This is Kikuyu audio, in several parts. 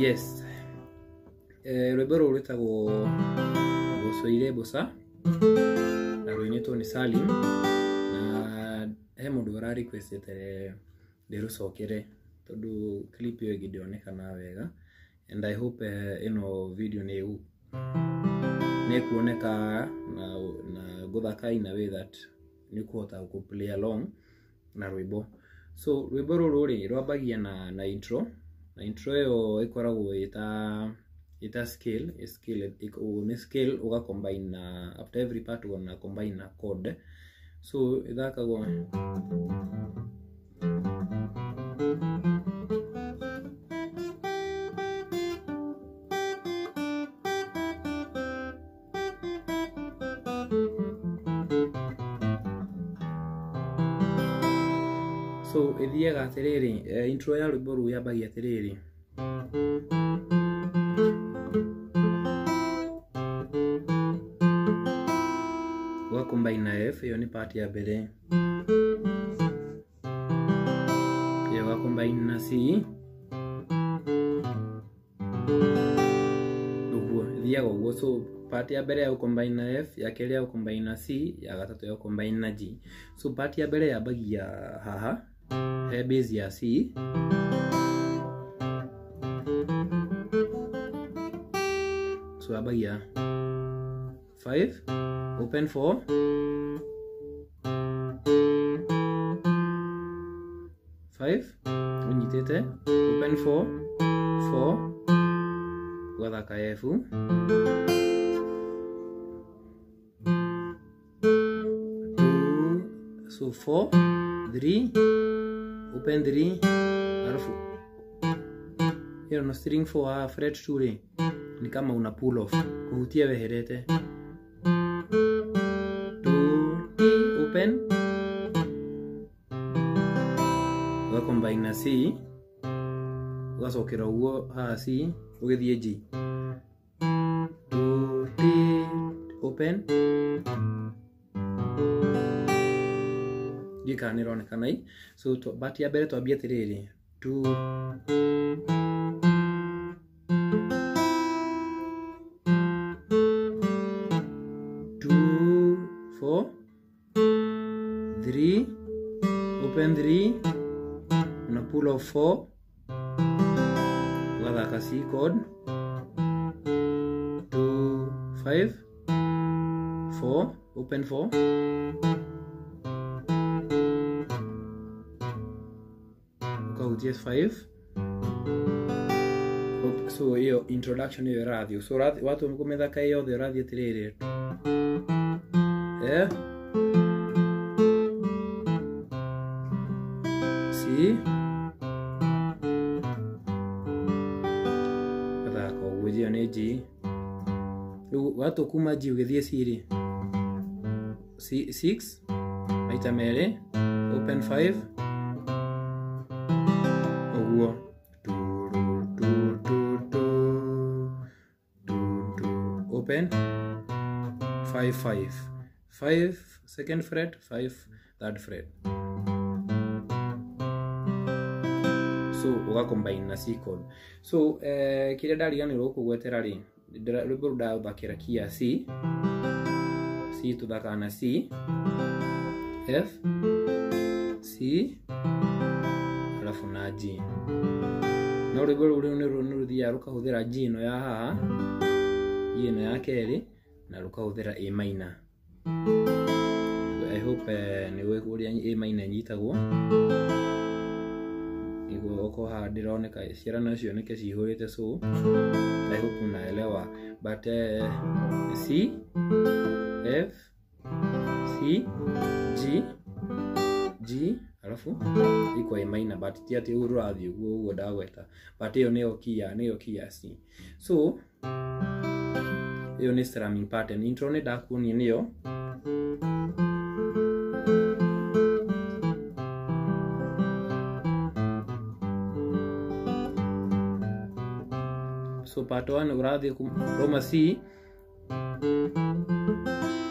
Yes. Rwĩmbo rũrũ rwĩtagwo Mboco Irĩ Mboca na rũinĩtwo nĩ Salim, na he mũndũ ũra requestĩte ndĩrũcokere tondũ clip ĩyo ĩngĩ ndĩonekana wega, and I hope ĩno video nĩ ĩkuoneka na ngũthaka in a way that nĩ ũkũhota gũ play along na rwĩmbo. So rwĩmbo rũrũ rĩ rwambagia na intro, na intro ĩyo ĩkoragwo ĩta scale, nĩ scale ũga combine na after every part ũgana combine na chord. So ĩthakagwo so ĩthiaga atĩrĩrĩ, intro ya rwĩmbo rũu yambagia atĩrĩrĩ. Ũga combine na F, ĩyo nĩ part ya mbere. Ĩyo ũga combine na C. Ũguo ĩthiaga ũguo. So part ya mbere ya combine na F, ya kerĩ ya combine na C, ya gatatũ ya combine na G. So part ya mbere yambagia haha he base ya C. So yambagia 5 open 4 5 unyitĩte open 4 4 ũgathaka F 2, so 4 3 open 3 alafu hiyo no string 4 fret 2 rĩ ni kama una pull off kuhutia weherete 2 D open Ũga combine na C, ũgacokera ũguo haha C, ũgĩthiĩ G. 2 T open. Ndiũĩ kana nĩ ĩronekana ĩ. So but ya mbere twambie atĩrĩrĩ, 2 2 4 3 open 3, una pull off 4, ugathaka C chord, 2 5 4 open 4, ukahutia 5. So hiyo introduction hiyo ĩrathiĩ. So watu kũmĩthaka yothe ũrathiĩ atĩrĩrĩ, F C, gathaka ũguo, ĩyo nĩ G. Rĩu watua kuma G ũgĩthiĩ C rĩ, C 6 maita merĩ, open 5 ũguo, 2 2 2 2 2 2 open 5 5 5 second fret, 5 third fret. So uga combine na C chord. So kĩrĩa ndariganĩrwo kũgwetera rĩ, rwĩmbo rũu ndathakĩra key ya C. C tũthakaga na C, F, C alafu na G. No rwĩmbo rũu rĩu nĩ rũthiaga rũkahũthĩra G ĩno ya haha, G ĩno ya kerĩ, na rũkahũthĩra A minor. I hope nĩ ũĩ ũrĩa A minor ĩnyitagwo. Nĩguo okorwo haha ndĩroneka ciara no cioneke cihũrĩte, so I hope unaelewa. But C, F, C, G, G alafu iko A minor, but ti atĩ ũguo rũrathiĩ ũguo ũguo ndagweta, but ĩyo nĩyo key ya, nĩyo key ya C. So ĩyo nĩ strumming pattern. Intro nĩ ndakuonia nĩyo. So part 1 ũrathiĩ Roma C,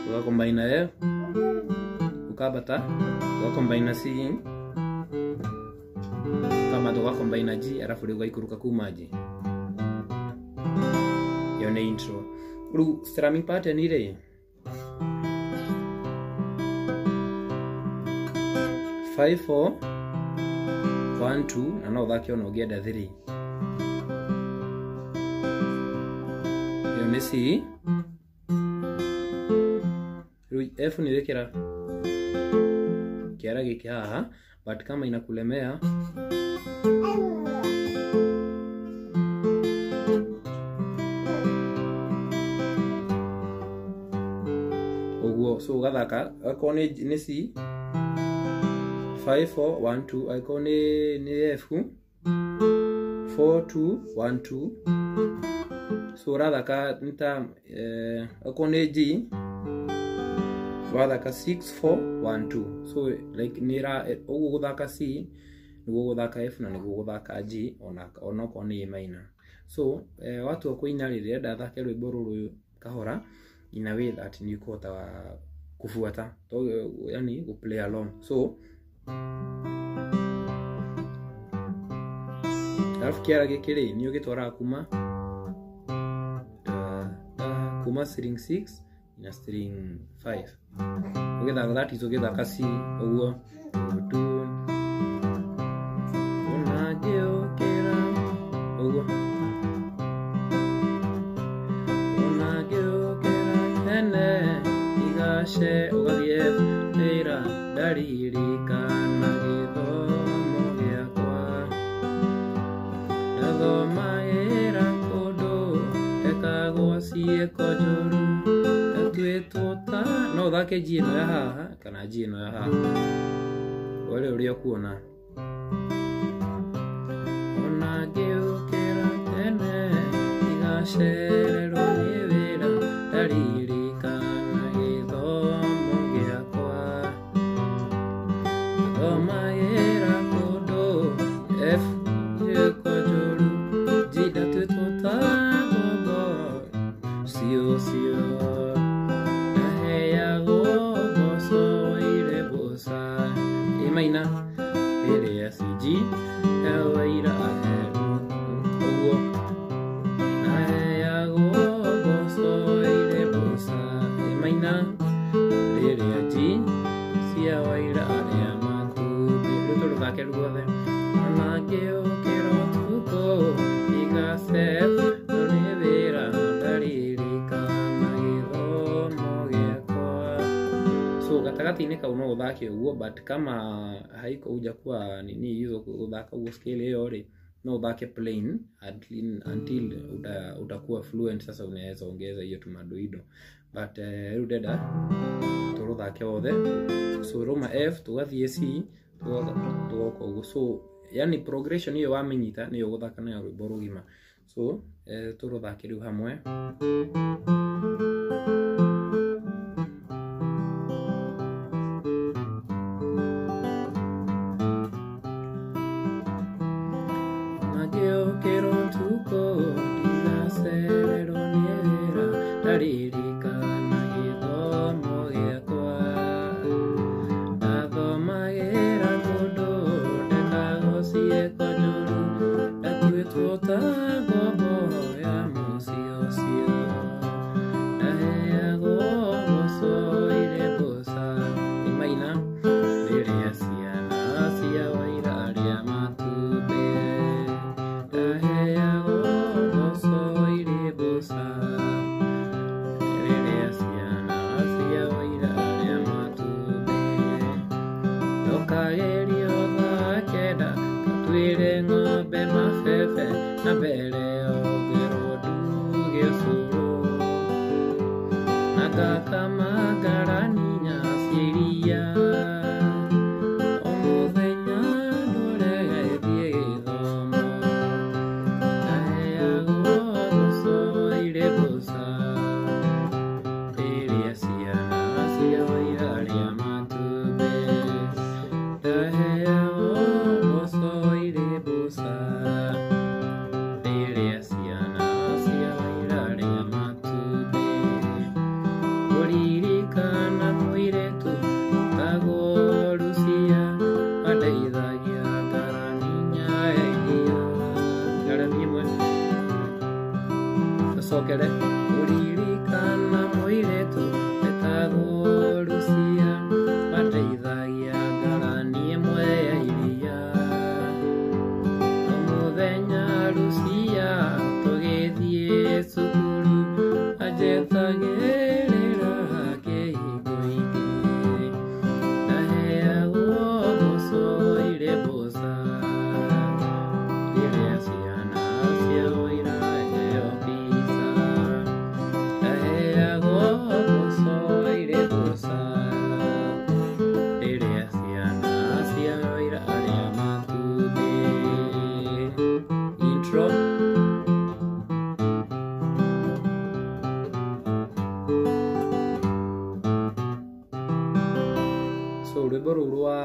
ũga combine na F, ũkambata ũga combine na C, ũkambata ũga combine na G, alafu rĩu ũgaikũrũka kuma G. Ĩyo nĩ intro. Rĩu strumming pattern rĩ, 5 4 1 2, na no ũthake ona ũngĩenda 3. Ĩyo nĩ C. Rĩu F nĩ wĩkĩra kĩara gĩkĩ haha, but kama inakulemea ũguo. So ũgathaka akorwo nĩ C 5 4 1 2, akorwo nĩ F 4 2 1 2. So ũrathaka nĩ ta akorwo nĩ G wathaka 6 4 1 2. So like nĩ ũguo gũthaka C nĩguo gũthaka F na nĩguo gũthaka G ona onokorwo nĩ A minor. So watua kũina rĩ, ndĩrenda thake rwĩmbo rũrũ kahora in a way that nĩ ũkũhota kufuata, yani ku play along. So alafu kĩara gĩkĩ rĩ, nĩ ũgĩtwaraga kuma kuma string 6 na string 5. Ũgĩthaka that is ũgĩthaka C ũguo, 2 unagĩũkĩra ũguo, unagĩũkĩra tene igace, ũgathiĩ F, wĩra ndaririkana gĩthomo gĩakwa, ndathomagĩra kũndũ ndekagwo ciĩko njũru, ndatuĩtwo ta. No ũthake G ĩno ya haha kana G ĩno ya haha, ũrĩa ũrĩa ũkuona. Ona ngĩũkĩra tene igacererwo nĩ wĩra, ndaririkana gĩthomo gĩakwa, ndathomagĩra kũndũ A minor rĩrĩa C G waira ũguo aheagwo mboco irĩ mboca A minor rĩrĩa G cia waira arĩa matumbĩ. Rĩu tũrũthake ruothe. Ona ngĩũkĩra ũtukũ ndigacererwo nĩ wĩra ndaririkana gĩthomo gĩakwa. So gatagatĩ-inĩ kau no ũthake ũguo, but kama haiko hujakuwa nini hizo gũthaka ũguo scale ĩyo rĩ, no ũthake plain until utakuwa fluent. Sasa unaweza ongeza hiyo tumadoido, but rĩu ndenda tũrũthake wothe. So roma F tũgathiĩ C tũgoka ũguo. So yani progression ĩyo wamĩnyita nĩyo ũgũthaka nayo rwĩmbo rũgima. So tũrũthake rĩu hamwe. Ngĩũkĩra ũtukũ ndigacererwo nĩ wĩra ndaririkana gĩthomo gĩakwa. Ndathomagĩra kũndũ ndekagwo ciĩko njũru ndakuĩtwo ta ngombo ya mũciĩ ũcio. Ndaheagwo mboco irĩ mboca A minor rĩrĩa ciana cia waira arĩa matumbĩ. Ndaheagwo mboco irĩ mboca rĩrĩa ciana cia waira arĩa matumbĩ. Ndũkagerio thaa kenda ngatuĩre ng'ombe mabebe na mbere ongerwo nduge ũcũrũ. Na ngakama ngarani inya cia iria. O mũthenya ndorega thiĩ gĩthomo. Ndaheagwo mboco irĩ mboca rĩrĩa ciana cia waira arĩa matumbĩ. Ndaheagwo mboco irĩ mboca rĩrĩa ciana cia waira arĩa matumbĩ. Kũririkana mũirĩtu wetagwo Lucia wandeithagia ngarani inya ya iria. Ngarani ĩmwe. Tũcokere. Kũririkana mũirĩtu wetagwo Lucia wandeithagia ngarani ĩmwe ya iria. O mũthenya Lucia tũgĩthiĩ cukuru anjetagĩrĩra kĩhingo-inĩ. Ndaheagwo mboco irĩ mboca rĩrĩa ciana cia waira heo pizza. Ndaheagwo mboco irĩ mboca rĩrĩa ciana cia waira arĩa matumbĩ. Intro. So rwĩmbo rũu rwa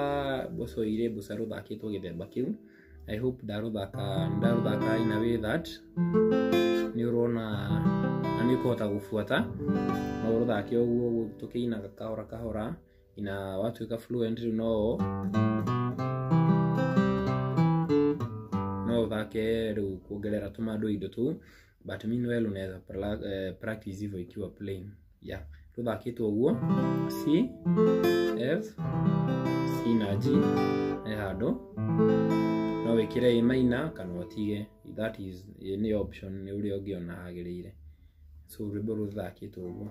mboco irĩ mboca rũthakĩtwo gĩthemba kĩu. I hope ndarũthaka in a way that nĩ ũrona na nĩ ũkũhota gũbuata. No ũrũthake ũguo tũkĩinaga kahora kahora ina watuĩka fluent rĩu no ũthake rĩu kuongerera tũmadoido tũu, but meanwhile unaweza practice hivyo ikiwa plain. Yeah, rũthakĩtwo ũguo C F C na G he handũ no wĩkĩre A minor kana ũtige, that is nĩ option, nĩ ũrĩa ũngĩona hagĩrĩire. So rwĩmbo rũthakĩtwo ũguo.